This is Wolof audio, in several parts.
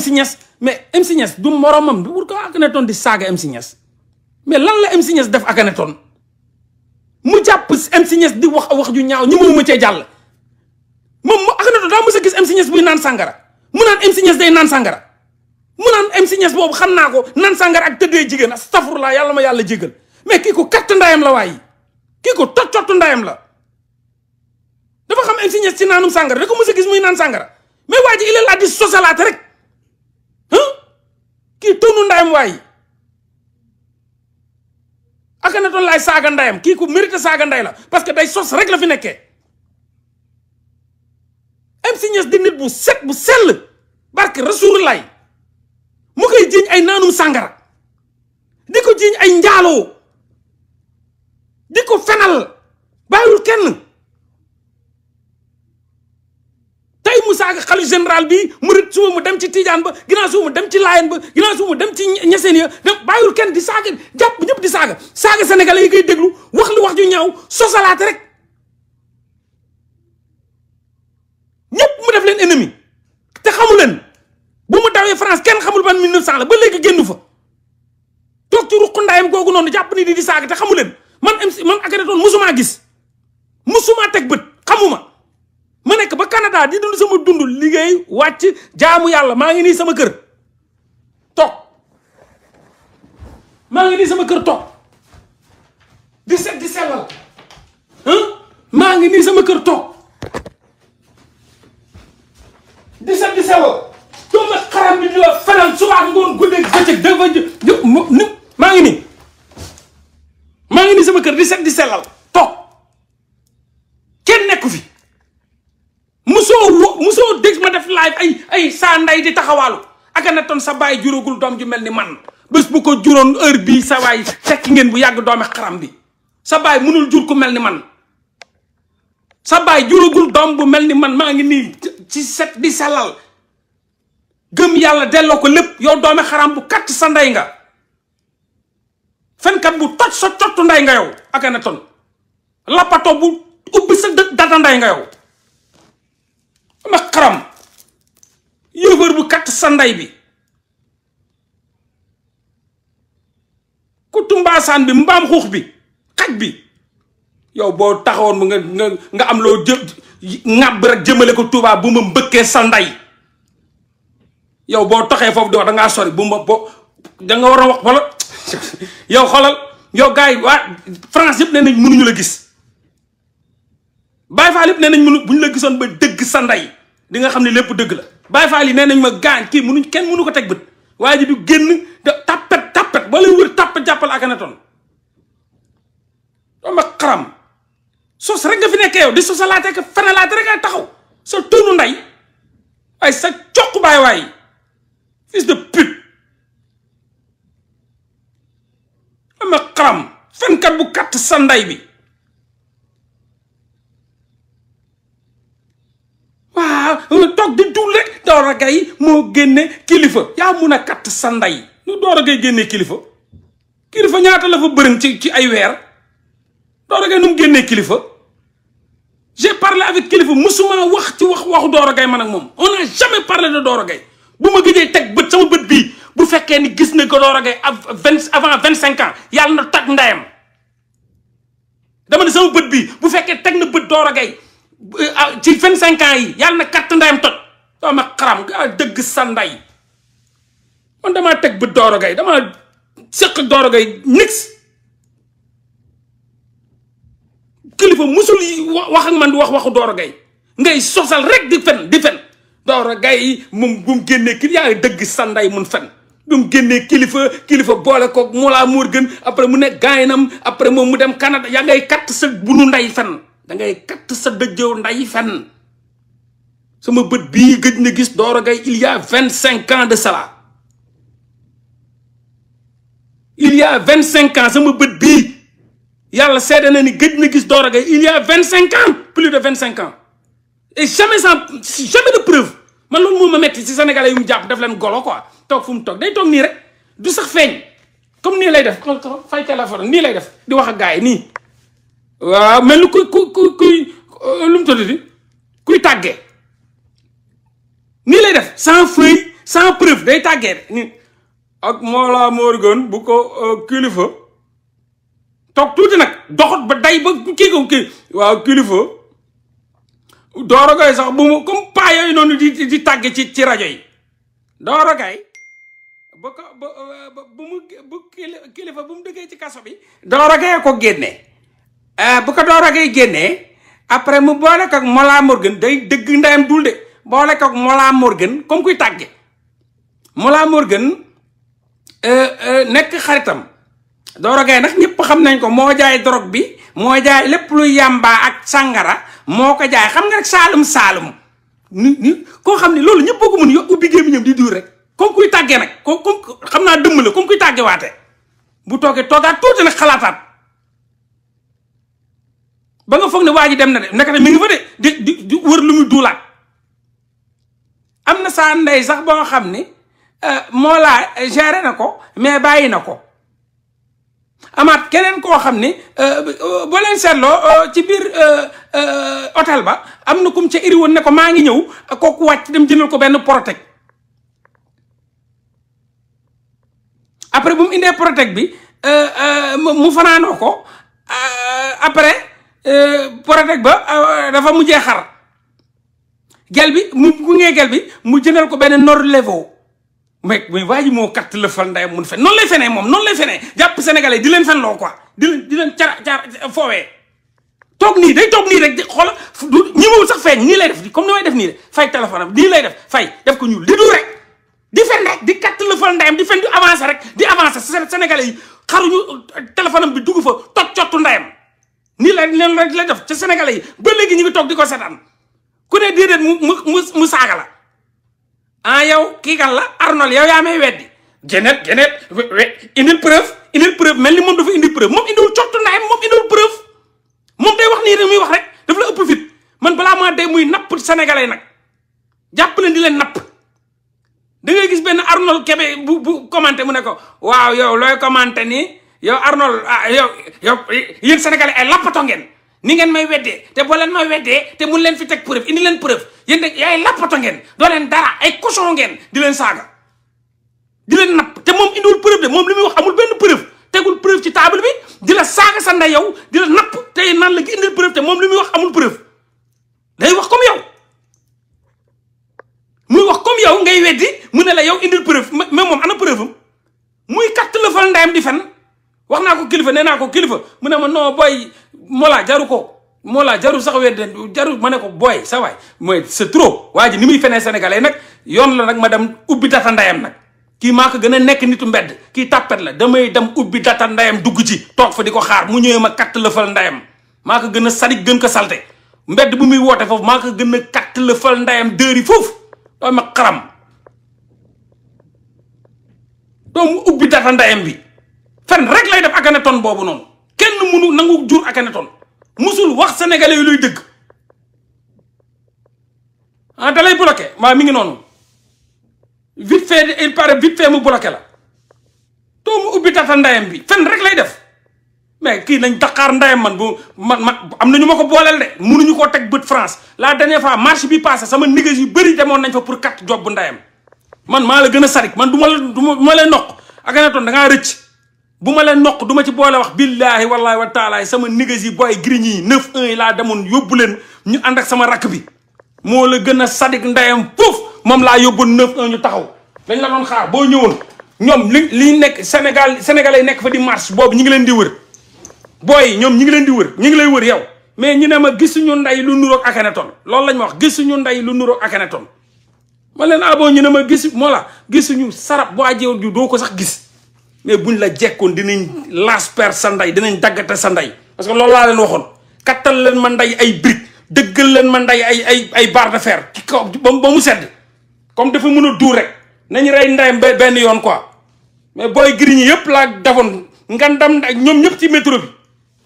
MC Niass mais MC Niass du moromam du wur ko Akhenaton di saaga MC Niass mais lan la MC Niass def Akhenaton mu jàpp MC Niass di wax ju ñaaw ñu mënuma cee jàll moom Akhenaton daa mës a gis MC Niass buy naan sàngara mu naan MC Niass day naan sàngara mu naan MC Niass boobu xam naa ko naan sàngara ak tëddee jigéen astafurlaa yàlla ma yàlla jégal mais kii ko katt ndayam la waaye kii ko tot ndayam la dafa xam MC Niass ci naanum sàngara da ko mës a gis muy naan sàngara mais waa ji il est là di sosalaate rek kii tonu ndayam waaye Akhenaton laay saaga ndayam kii ku mérite saaga nday la parce que day sos rek la fi nekkee MC Niass di nit bu set bu sell barke Rasulullah mu koy jiiñ ay naanum sàngara di ko jiiñ ay njaaloo di ko fenal bàyyiwul kenn tey mu saaga xalifa général bi murit suba mu dem ci Tidiane ba ginnaaw suba mu dem ci Laayeen ba ginnaaw suba mu dem ci ñeseen ya dem bàyyiwul kenn di saaga jàpp ñëpp di saaga sénégalais yi koy déglu wax li wax ju ñaaw sosalaate rek ñëpp mu def leen ennemi te xamu leen bu mu dawee France kenn xamul ban 1900 la ba léegi génn fa toog ci ruq ndayam googu noonu jàpp ni di saaga te xamu leen man Akhenaton musumaa gis musumaa teg bët xamuma ma nekk ba Canada di dund sama dund liggéey wàcc jaamu yàlla maa ngi nii sama kër toog di set di sellal maa ngi nii sama kër toog di set di sellal doomu xaram bi di la fenal suba ngoon guddeeg bëccëg dafa maa ngi nii sama kër di set di sellal toog kenn nekku fi musoo dégg ma def live ay saa nday di taxawaalu Akhenaton sa baay juróogul doom ju mel ni man bés bu ko juróon heure bii sa waay fekk ngeen bu yàgg doomi xaram bi sa baay mënul jur ku mel ni man sa baay juróogul doom bu mel ni man maa ngi nii ci set di sellal gëm yàlla delloo ko lépp yow doomi xaram bu katt sa ndey nga fenkat bu toj sa cottu ndey nga yow Akhenaton lappato bu ubbi sa data ndey nga yow ma xaram yëfër bu katt sa ndey bi ku tumbaasaan bi mbaam xuux bi xaj bi yow boo taxawoon mu nga am loo ŋàbb rek jëmale ko Touba bu ma mbëkkee sa ndey yow boo taxee foofu di wax da ngaa sori bu ma da nga war a wax wala yow xoolal yow gars yi waa France yëpp nee nañ mënuñu la gis Baye Fall yëpp nee nañ bu ñu la gisoon ba dëgg sa ndey di nga xam ne lépp dëgg la Baye Fall yi nee nañ ma gaañ kii kenn mënu ko teg bët waaye ji du génn tappet ba lay wër tappet jàppal Akhenaton doo ma xaram sos rek nga fi nekkee yow di sosalaate ak fenalaate rek ay taxaw sa tonu ndey ay sa coq baay waay fils de pute doo ma xaram fenkat bu katt sa ndey bi waaw toog di dul rek Doro Gaye moo génne kilifa yaa mun a katt sa ndey nu Doro Gaye génnee kilifa ñaata la fa bërën ci ay weer Doro Gaye nu mu génnee kilifa j'ai parlé avec kilifa musuma wax ci waxu Doro Gaye man ak moom on n'a jamais parlé de Doro Gaye bu ma gëjee teg bët sama bët bii bu fekkee ni gis na ko Doro Gaye avant 25 ans yàlla na tag ndeyam dama ne sama bët bii bu fekkee teg na bët Doro Gaye ci 25 ans yi yàlla na katt ndayam toj doo ma xaram nga dëgg sa nday man damaa teg bët Doro Gaye damaa sëq Doro Gaye nix kilifa musul wax ak man di wax waxu Doro Gaye ngay sosal rek di fen Doro Gaye moom bu mu génnee kii yaa ngi dëgg sa nday mun fen bu mu génnee kilifa boole ko Mollah Morgun après mu ne gaynam après moom mu dem Canada yaa ngay katt sa bunu nday fen da ngay katt sa dëjëw nday fen sama bët bii gëj na gis Doro Gaye il y a 25 ans de cela il y a 25 ans sama bët bii yàlla seede na ni gëj na gis Doro Gaye il y a 25 ans plus de 25 ans et jamais de preuve man loolu moo ma metti ci sénégalais yu mu jàpp def leen golo quoi toog fu mu toog day toog nii rek du sax feeñ comme nii lay def fay téléphone nii lay def di wax ak gars yi nii waaw mel ni kuy lu mu tuddati kuy tàggee nii lay def sans feuille sans preuve day tàggee ni ak Mollah Morgun bu ko kilifa toog tuuti nag doxut ba day ba kii ko kii waaw kilifa Doro Gaye sax bu mu comme paa yooyu noonu di tàgge ci rajo yi Doro Gaye ba ko bu mu bu kilifa bu mu dëggee ci kaso bi Doro Gaye ko génnee bu ko Doro Gaye génnee après mu boole ko ak Mollah Morgun day dëgg ndeyam dul de boole ko ak Mollah Morgun comme kuy tàgge Mollah Morgun nekk xaritam Doro Gaye nag ñëpp xam nañ ko moo jaay drogue bi moo jaay lépp luy yàmbaa ak sàngara moo ko jaay xam nga rek saalum ni koo xam ne loolu ñëpp ko mun yo ubbi gémmiñam di duur rek comme kuy tàggee nag comme xam naa dëmm la comme kuy tàggee waate bu toogee toogaat tuuti nag xalaataat ba nga foog ne waa ji dem na de naka mi ngi fa de di wër lu muy duulaat am na saa ndey sax boo xam ni Mollah géré na ko mais bàyyi na ko amaat keneen koo xam ni boo leen seetloo ci biir hôtel ba am na kum ca iri woon ne ko maa ngi ñëw kooku wàcc dem jëndal ko benn protect après bu mu indee protect bi mu fanaanoo ko après protect ba dafa mujjee xar gel bi mu gungee gel bi mu jëndal ko benn Norlevo mais waa ji moo katt la fal ndayam mun fen noonu lay fenee moom noonu lay fenee jàpp sénégalais di leen fen loo quoi di leen cara foowee toog nii day toog nii rek di xoola du ñëwul sax feeñ nii lay def comme ni may def nii de fay téléphone am nii lay def fay def ko ñuul di du rek di fen rek di katt la fal ndayam di fen di avancé rek di avancé sénégalais yi xaruñu téléphone am bi dugg fa toj cottu ndayam nii la leen rek la def ca sénégalais yi ba léegi ñu ngi toog di ko seetaan ku ne déedéet mu saaga la ah yow kii kan la Arnold yow yaa may weddi genet indil preuve mel ni moom dafa indi preuve moom indiwul cottu ndayam moom indiwul preuve moom day wax nii rek muy wax rek daf la ëpp fit man balaa maa day muy napp sénégalais nag jàpp leen di leen napp da ngay gis benn Arnold Kébé bu commenté mu ne ko waaw yow looy commenté nii yow Arnold yow yéen sénégalais ay lappato ngeen ni ngeen may weddee te boo leen may weddee te mun leen fi teg preuve indi leen preuve yéen de yaay lappato ngeen doo leen dara ay cochon ngeen di leen saaga di leen napp te moom indiwul preuve de moom li muy wax amul benn preuve tegul preuve ci table bi di la saaga sa ndey yow di la napp te naan la gi indil preuve te moom li muy wax amul preuve day wax comme yow muy wax comme yow ngay weddi mu ne la yow indil preuve mais moom ana preuve am muy katt la fal ndeyam di fen wax naa ko kilifa nee naa ko kilifa mu ne ma non booy Mollah jaru ko Mollah jaru sax wedde jaru ma ne ko booy sa waay mooy c'est trop waa ji ni muy fenee sénégalais nag yoon la nag ma dem ubbi data ndayam nag kii maa ko gën a nekk nitu mbedd kii tàppet la damay dem ubbi data ndayam dugg ci toog fa di ko xaar mu ñëwee ma katt la fal ndayam maa ko gën a sadik gën ko salte mbedd bu muy woote foofu maa ko gën a katt la fal ndayam dëri foofu doo ma xaram doomu ubbi data ndayam bi fen rek lay def Akhenaton boobu noonu kenn munu nangu jur Akhenaton musul wax sénégalais yi luy dëgg ah da lay bloqué maa mi ngi noonu vite fait il paraît vite fait mu bloqué la doomu ubbi data ndayam bi fen rek lay def mais kii nañ Dakar ndayam man am na ñu ma ko booleel de munuñu koo teg bët France la dernière fois marche bi passé sama négocié yu bëri demoon nañ fa pour kat job bu ndayam man maa la gën a sarik man du ma lay noq Akhenaton da ngaa rëcc bu ma leen noq du ma ci boole wax billaahi wallaahi wa taala sama niggas yi booy grigny yi 9-1 yi laa demoon yóbbu leen ñu ànd ak sama rakk bi moo la gën a sadik ndeyam foofu moom laa yóbboon 9-1 ñu taxaw dañ la doon xaar boo ñëwoon ñoom li nekk sénégalais nekk fa di marche boobu ñi ngi leen di wër booy ñoom ñi ngi leen di wër ñi ngi lay wër yow mais ñu ne ma gisuñu nday lu nuroog Akhenaton loolu lañ ma wax gisuñu nday lu nuroog Akhenaton ma leen aboo ñu ne ma gisuñu sarab waa jeew ju doo ko sax gis mais buñ la jekkoon dinañ las per sa nday dinañ daggate sa nday parce que loolu laa leen waxoon kattal leen ma nday ay brique dëggal leen ma nday ay barre de fer ci kaw ba mu sedd comme dafa mën a duur rek nañ rey ndayam benn yoon quoi mais booy grigny yëpp laa defoon ngandam ñoom ñëpp ci métro bi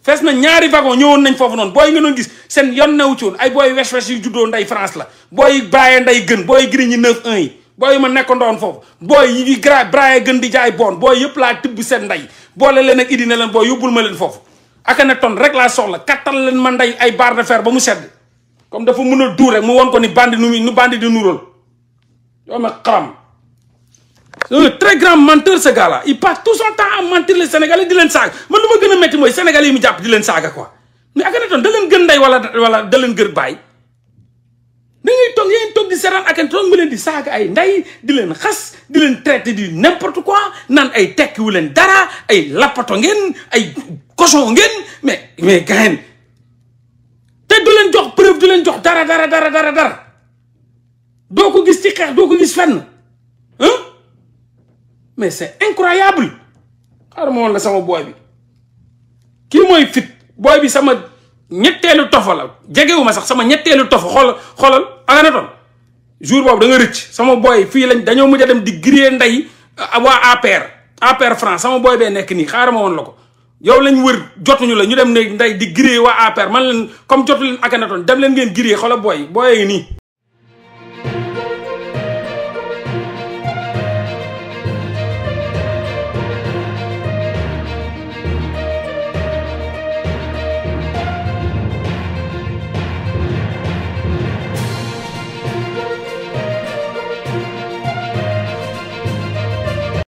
fees na ñaari wagon ñëwoon nañ foofu noonu booy nga doon gis seen yoon newu ci woon ay booy wes yu juddoo nday France la booy bàyyee nday gën booy grigny 9-1 yi booy ma nekkoon foofu booy yi braye gën di jaay bon booy yëpp laa tibb seen nday boole leen ak idi ne leen booy yóbbul ma leen foofu Akhenaton rek laa soxla kattal leen ma nday ay barre de fer ba mu sedd comme dafa mën a duur rek mu won ko ni bandi nu bandi di nuróol yoo ma xaram un très grand menteur ce gars-là il passe tout son temps à mentir les Sénégalais di leen saaga man lu ma gën a métti mooy Sénégalais yi mu jàpp di leen saaga quoi mais Akhenaton da leen gën ndey wala da leen gën bàyyi da ngay toog yéen toog di seetaan Akhenaton mu leen di saaga ay ndey di leen xas di leen traité di n'importe quoi naan ay tekki wu leen dara ay lappato ngeen ay cochon ngeen mais gayen te du leen jox preuve du leen jox dara doo ko gis ci xeex doo ko gis fenn mais c'est incroyable xaaral ma woon la sama booy bi kii mooy fit booy bi sama ñetteelu tofa la jegewu ma sax sama ñetteelu tofa xoolal Akhenaton jour boobu da nga rëcc sama booy fii lañ dañoo mujj a dem di griller ndey waa APR France sama booy bee nekk nii xaaral ma woon la ko yow lañ wër jotuñu la ñu dem ne ndey di griller waa APR man leen comme jotu leen Akhenaton dem leen ngeen griller xoolal booy yi nii